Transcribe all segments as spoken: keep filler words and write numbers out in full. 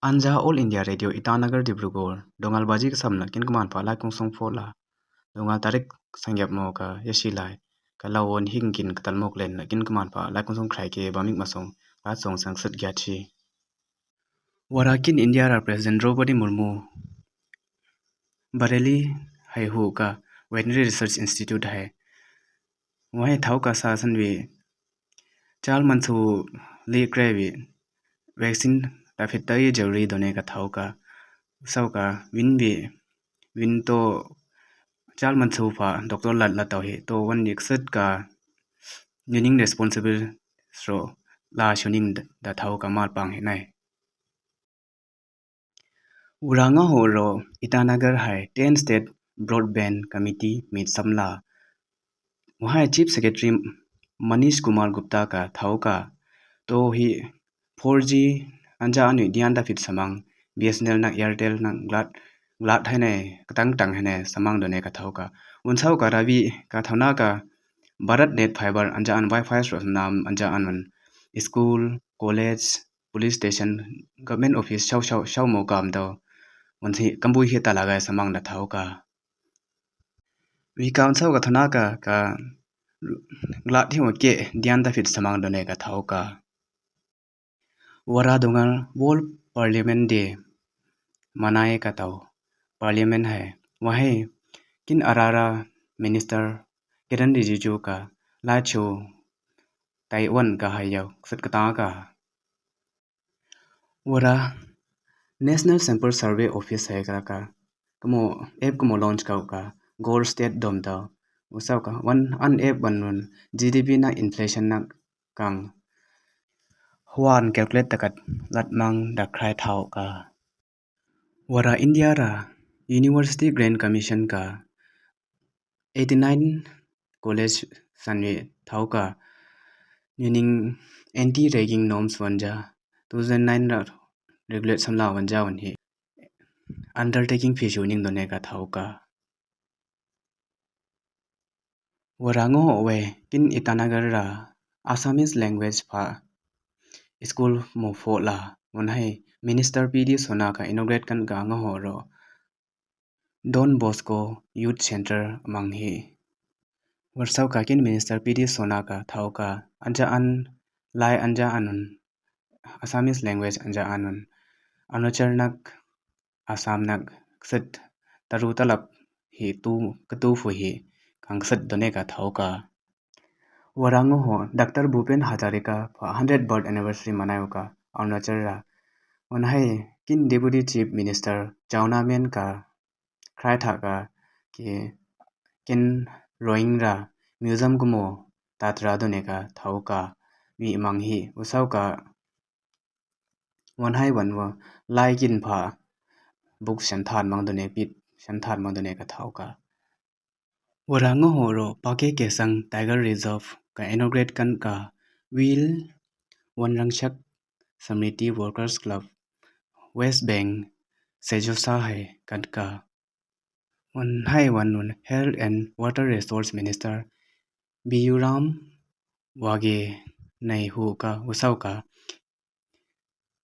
Anja All India Radio Itanagar Dibrugarh, dongal baji ka samla kin kaman pha lai kung sung phola. Dongal tarik sangyap mo ka yashi lai, ka lau won hing kin ka talmok len la kin kaman pha lai kung sung khrai ke bamik masung, la sung sang sut gyachi. Wara kin India ra President Draupadi Murmu Bareilly hai hu ka Veterinary Research Institute hai. Wahai thau ka sa san vi chal man su li kre vi vaccine ta phit ta i jari done ka thau ka. Sau ka vin vi vin to chal man su pha doctor lat la tau hi to wan dik sut ka nyining responsible sro la shuning da thau ka mal pang hi nai. Wara ngo ho ro Itanagar hai ten state broadband committee meet samla. Wahai Chief Secretary Manish Kumar Gupta ka thau ka to hi four G anja anu dian da phit samang, B S N L na Airtel na glat glat hai ne katang tang hai ne samang done ka thau ka. Un sau ka ravi ka thau na ka Bharat Net Fiber anja an Wi-Fi sro nam anja an man school, college, police station, government office shau shau shau mo kam tau. Wan si kambui hi tala gai samang da thau ka. Wi ka un sau ka thau na ka ka glat hi wa ke dian da phit samang done ka thau ka. Wara dongal World Parliament Day manai ka tau Parliament hai. Wahai kin arara Minister Kiren Rijiju ka la chu Taiwan ka hai yau sut ka ta ka. Wara National Sample Survey Office hai ka ka kamo app kamo launch kau ka Goal State dom tau. Usau ka wan an app wan nun G D P na inflation na kang huan calculate takat lat mang da khrai thau ka. Wara India ra University Grant Commission ka eighty nine college sanwi thau ka nyining anti ragging norms wan ja two thousand nine ra regulate samla wan ja wan hi undertaking phi shuning done ka thau ka. Wara ngo ho we kin Itanagar ra Assamese language pha school mo pho la wan hai Minister P D Sona ka inaugurate kan ka ngo ho ro Don Bosco Youth Center mang hi. Warsau ka kin Minister P D Sona ka thau ka anja an lai anja anun Assamese language anja anun Arunachal nak Assam nak ksit taru talap hi tu katu fu hi kang ksit done ka thau ka. Wara ngo ho Doctor Bhupen Hazarika pha hundred birth anniversary manai ka Arunachal ra. Wan hai kin Deputy Chief Minister Chowna Mein ka khrai tha ka ki kin Rohing ra museum kumo tatra done ka thau ka mi mang hi usau ka. Wan hai wan wa lai kin pha buk shan than mang done pit shan than mang done ka thau ka. Wara ngo ho ro Pakke Kessang Tiger Reserve ka inaugurate kan ka Veer Vanrakshak Samiti Workers Club West Bank Sejosa hai kan ka. Wan hai wan nun Health and Water Resource Minister Biyuram Wage nai hu ka usau ka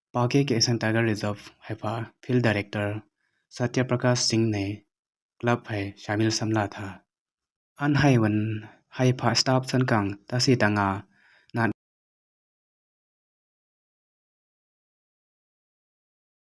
Pakke Kessang Tiger Reserve hai pha Field Director Satya Prakash Singh nai club hai shamil samla tha. An hai wan hai pha staff san kang tasi tanga